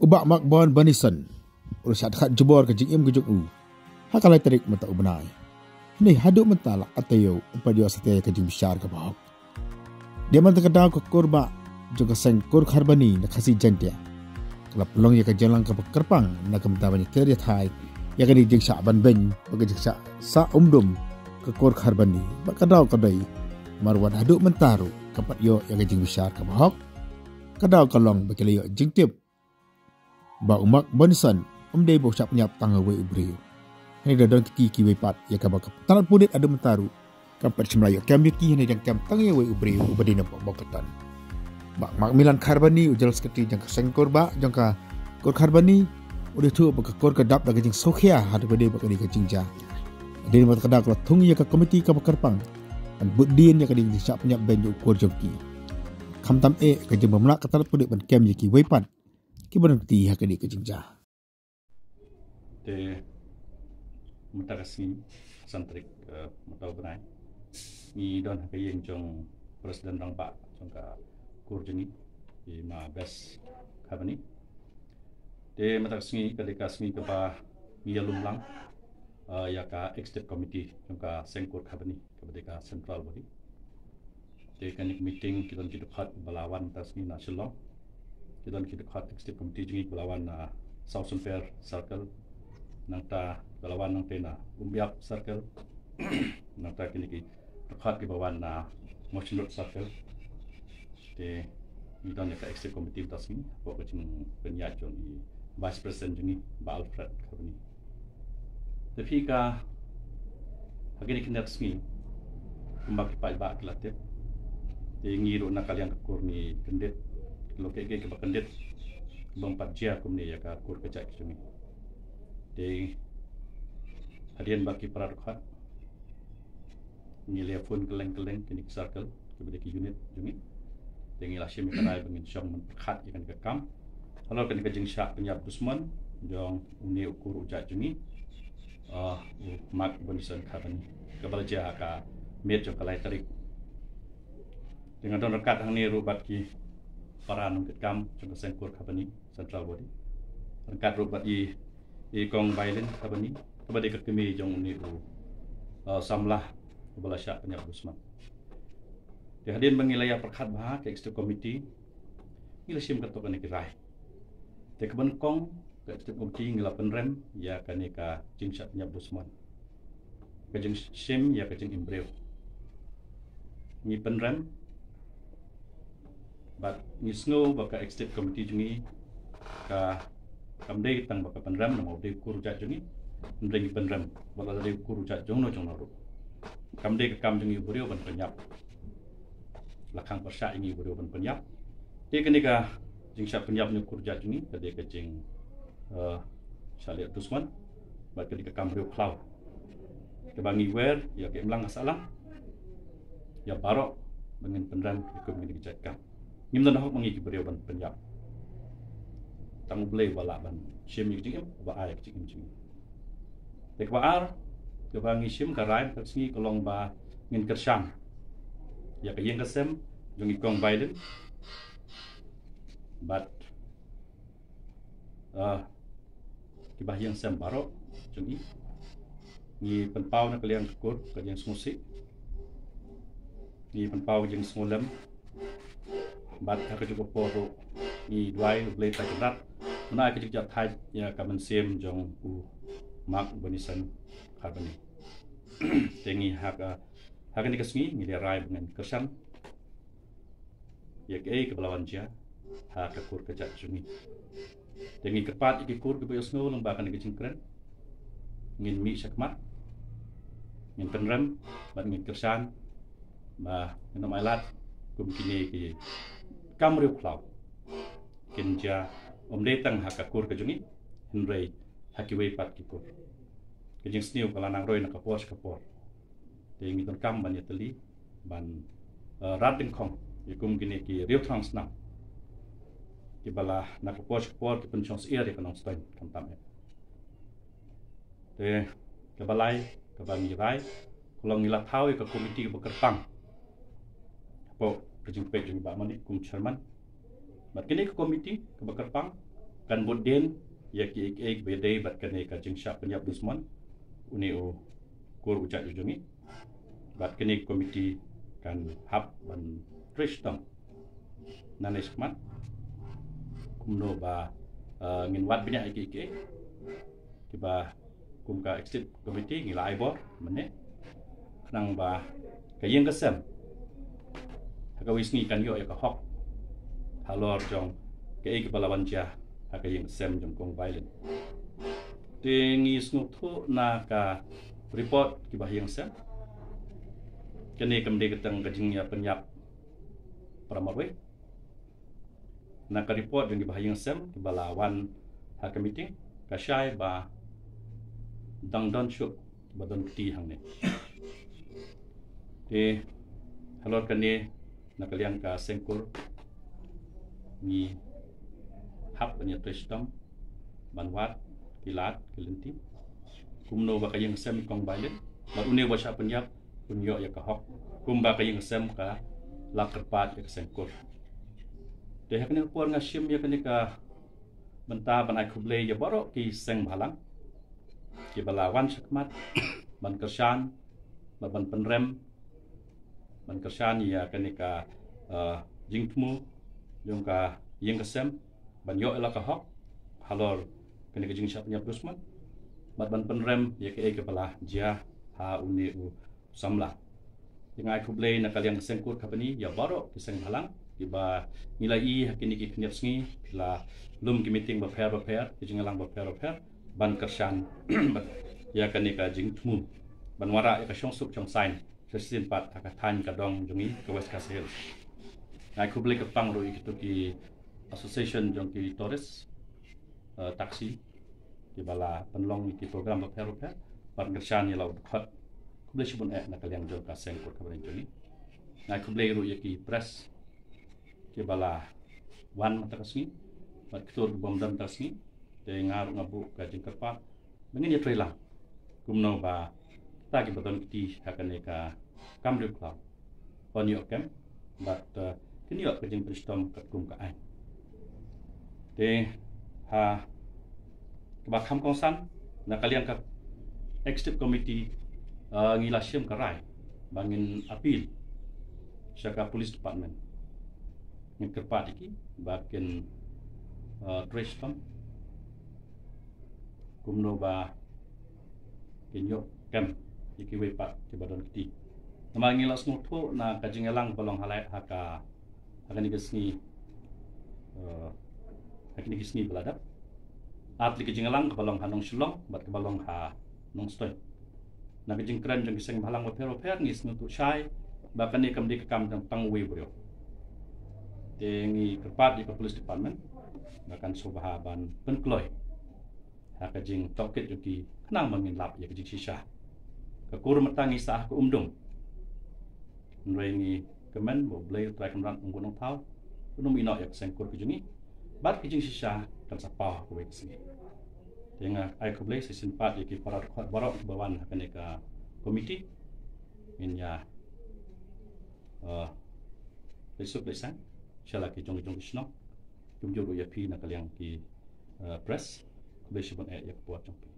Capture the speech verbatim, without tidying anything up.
U Bah Mark Bon Bernison u la shah dkhat jubor ka jingim ka jong u ha ka lai tarik mynta u bnai. Hynrei haduh mynta la ka taïew um pat ïoh satia ïa ka jingbishar kaba hok. Dei mynta ka daw ka kur bah jong ka seng kur Kharbani na Khasi Jaintia ka la pynlong ïa ka jingïalang kaba kyrpang na ka bynta ban ïathir ïathai ïa kane ka jingshah ban beiñ bad ka jingshah sah umdum ka kur Kharbani. Bad ka daw ka dei namar wat haduh mynta ruh kam pat ïoh ïa ka jingbishar kaba hok. Ka daw ka long ba ki la ïoh jingtip ba u Mark Bernison um dei ba u shah pynïap tang ïa uwei u briew. Hynrei da don kti kiwei pat ïa kaba ka tnat pulit haduh mynta ruh kam pat shym la ïoh kem ïa ki, hynrei dang kem tang ïa uwei u briew uba dei na Bah Bokatan. Bah Mark Milan Kharbani, u General Secretary jong ka seng kur bah jong ka kur Kharbani, u la ïathuh ba ka kur ka dap da ka jingsngewkhia ha kaba ïadei bad kane ka jingjia. Hadien ba ka daw ka la thung ïa ka komiti kaba kyrpang ban bud dien ïa kane ka jingshah pynïap beiñ ïa u kur jong ki. Khamtam eh ka jingbymlah ka tnat pulit ban kem ïa kiwei pat kiba don kti ha kane ka jingjia. Te mynta ka sngi, san tarik, eh, mynta u bnai, ngi don ha ka ïing jong President Rangbah jong ka kur jong ngi, i Ma Bess Kharbani. Te mynta ka sngi ka dei ka sngi kaba ngi ïalum lang, eh, ïa ka executive committee jong ka seng kur Kharbani kaba dei ka central body. Te kane ka meeting ki don ki dkhot ba la wan mynta ka sngi na Shillong. Ki don ki dkhot executive committee jong ngi ba la wan na South Sompir Circle. Nangta ba la wan nangta na Umbiap Circle. Nangta kine ki dkhot kiba wan na Mawshynrut Circle. Te ngi don ïa ka executive committee mynta ka sngi hapoh ka jingpynïaid jong i Vice President jong ngi Bah Alfred Kharbani. Te phi ka ha kine ki khyndai sngi kumba ki paidbah ki la tip, te ngi ruh na ka liang ka kur ngi kyndit, ki long kiei kiei kiba kyndit bym pat jia kumne ïa ka kur ka jait ka jong ngi. Te hadien ba ki para dkhot ngi la phone kylleng kylleng kine ki circle kiba dei ki unit jong ngi. Te ngi la shim ïa ka rai ba ngin shong ban pyrkhat ïa kane ka kam halor kane ka jingshah pynïap dusmon jong une u kur u jait jong ngi, ah, u Mark Bernison Kharbani, kaba la jia ha ka miet jong ka lai tarik. Te nga don ryngkat hangne ruh bad ki para nongkitkam jong ka seng kur Kharbani central body, ryngkat ruh bad i i Kong Bailin Kharbani, kaba dei ka kmie jong une u, uh, samla uba la shah pynïap dusmon. Te hadien ba ngi la ïa pyrkhat bha ka executive committee, ngi la shim katto katne ki rai. Te kaba nyngkong, ka executive committee ngi la pynrem ïa kane ka jingshah pynïap dusmon, ka jingshim ïa ka jingim briew. Ngi pynrem bad ngi sngew ba ka executive committee jong ngi ka, kam dei tang ba ka pynrem namar u dei u kur u jait jong ngi. Hynrei ngi pynrem ba lada dei u kur u jait jongno jongno ruh, kam dei ka kam jong ngi u briew ban pynïap. La khang pyrshah ïa ngi u briew ban pynïap. Te kane ka jingshah pynïap une u kur u jait jong ngi ka dei ka jing, eh, shah leh dusmon bad ka dei ka kam briew khlaw kaba ngi wer ïa ka imlang ka sahlang ïa baroh ba ngin pynrem ïa kum kine ki jait kam. Ngim don hok ma ngi ki briew ban pynïap. Tang U Blei uba lah ban shim ïa ka jingim, uba ai ïa ka jingim jong ngi. Te kaba ar kaba ngi shim ka rai mynta ka sngi ka long ba ngin kyrshan ïa ka ïing ka sem jong i Kong Bailin bad, ah, kiba ha ïing sem baroh jong i. Ngi pynpaw na ka liang ka kur ka jingsngewsih, ngi pynpaw ka jingsngewlem bad ha kajuh ka por ruh ngi duwai U Blei Trai Kynrad ban ai ka jingjahthait ïa ka mynsiem jong u Mark Bernison Kharbani. Te ngi ha ka, ha kane ka sngi ngi la rai ba ngin kyrshan ïa kaei kaba la wan jia ha ka kur ka jait jong ngi. Te ngi kyrpad ïa ki kur kiba ïohsngew lyngba kane ka jingkren, ngin mih shakhmat, ngin pynrem bad ngin kyrshan ba ngin ym ailad kum kine ki kam briew khlaw kin jia, ym dei tang ha ka kur ka jong ngi hynrei ha kiwei pat ki kur. Ka jingsniew ka la nang roi na ka por sha ka por. Te ngi donkam ban ïatylli ban, eh, rat dyngkhong ïa kum kine ki riew thrang snam kiba la na ka por sha ka por ki pynshong syiar ïa ka Nongstoiñ khamtam eh. Te kaba lai kaba ngi rai ka long ngi la thaw ïa ka komiti kaba kyrpang hapoh ka jingpeit jong i Bah Manik kum chairman. Bad kane ka komiti kaba kyrpang kan bud dien ïa ki ek ek ba dei bad kane ka jingshah pynïap dusmon une u kur u jait u jong ngi. Bad kane ka komiti kan hap ban trei shitom nangne shakhmat kumno ba, eh, ngin wad bniah ïa ki ek ek kiba kum ka executive committee ngi la ai bor mynne khnang ba ka ïing ka sem ha kawei sngi kan ïoh ïa ka hok halor jong kaei kaba la wan jia ha ka ïing ka sem jong Kong Bailin. Te ngi sngewthuh na ka report kiba ha ïing sem, kane kam dei ka tang ka jingïa pynïap para marwei. Na ka report jong kiba ha ïing sem kiba la wan ha ka meeting, ka shai ba dang don shuh ba don kti hangne. Te halor kane, na ka liang ka seng kur ngi hap ban ïa trei shitom ban wad ki lad ki lynti kumno ba ka ïing sem i Kong Bailin bad une uba shah pynïap un ïoh ïa ka hok kumba ka ïing sem ka la kyrpad ïa ka seng kur. Te ha kane ka por nga shim ïa kane ka bynta ban ai khublei ïa baroh ki seng bhalang kiba la wan shakhmat ban kyrshan bad ban pynrem, ban kyrshan ïa kane ka, eh, jingthmu jong ka ïing ka sem ban ïoh ïa la ka hok halor kane ka jingshah pynïap dusmon bad ban pynrem ïa kaei kaba la jia ha une u samla. Te nga ai khublei na ka liang ka seng kur company ïa baroh ki seng bhalang kiba ngi la ïohi ha kine ki khyndiat sngi ki la lum ki meeting bapher bapher, ki jingïalang bapher bapher ban kyrshan ïa kane ka jingthmu ban wanrah ïa ka shongsuk shongsaiñ shisien pat ha ka thaiñ ka dong jong ngi ka West Khasi Hills. Nga ai khublei kyrpang ruh ïa kito ki association jong ki tourist, eh, taxi kiba la pynlong ïa ki program bapher bapher ban kyrshan ïa la u dkhot. Khublei shibun eh na ka liang jong ka seng kur company jong ngi. Nga ai khublei ruh ïa ki press kiba la wan mynta ka sngi bad kito kiba ym don mynta ka sngi. Te nga ruh nga buh ka jingkyrpad ba ngin ïa trei lang kumno ba kita kiba don kti ha kane ka kam riewkhlaw yn ïoh kem bad, eh, kin ïoh ka jingpynshitom katkum ka aiñ. Te ha kaba kham kongsan na ka liang ka executive committee, eh, ngi la shim ka rai ba ngin appeal sha ka police department, ngin kyrpad ïa ki ba kin, eh, trei shitom kumno ba kin ïoh kem ïa kiwei pat kiba don kti. Namar ngi la sngewthuh na ka jingïalang ba long ha la ha ka ha kine ki sngi, eh, ha kine ki sngi ba la dep. Ar tylli ki jingïalang kaba long ha Nongshillong bad kaba long ha Nongstoiñ. Na ka jingkren jong ki seng bhalang bapher bapher ngi sngewthuh shai ba kane kam dei ka kam jong tang uwei u briew. Te ngi kyrpad ïa ka police department ba kan sngewbha ban pynkloi ha ka jingtohkit jong ki khnang ba ngin lap ïa ka jingshisha. Ka kur mynta ngi sah ha ka umdum. Hynrei ngi kmen ba U Blei U Trai Kynrad un kut nongthaw, un ym ïehnoh ïa ka seng kur ka jong ngi bad ka jingshisha kan sa paw ha kawei ka sngi. Te nga ai khublei shisien pat ïa ki para dkhot baroh kiba wan ha kane ka komiti. Ngin ïa, eh, leit suk leit saiñ sha la ki jong ki jong ki shnong. Kumjuh ruh ïa phi na ka liang ki, eh, press. Khublei shibun eh ïa ka por jong phi.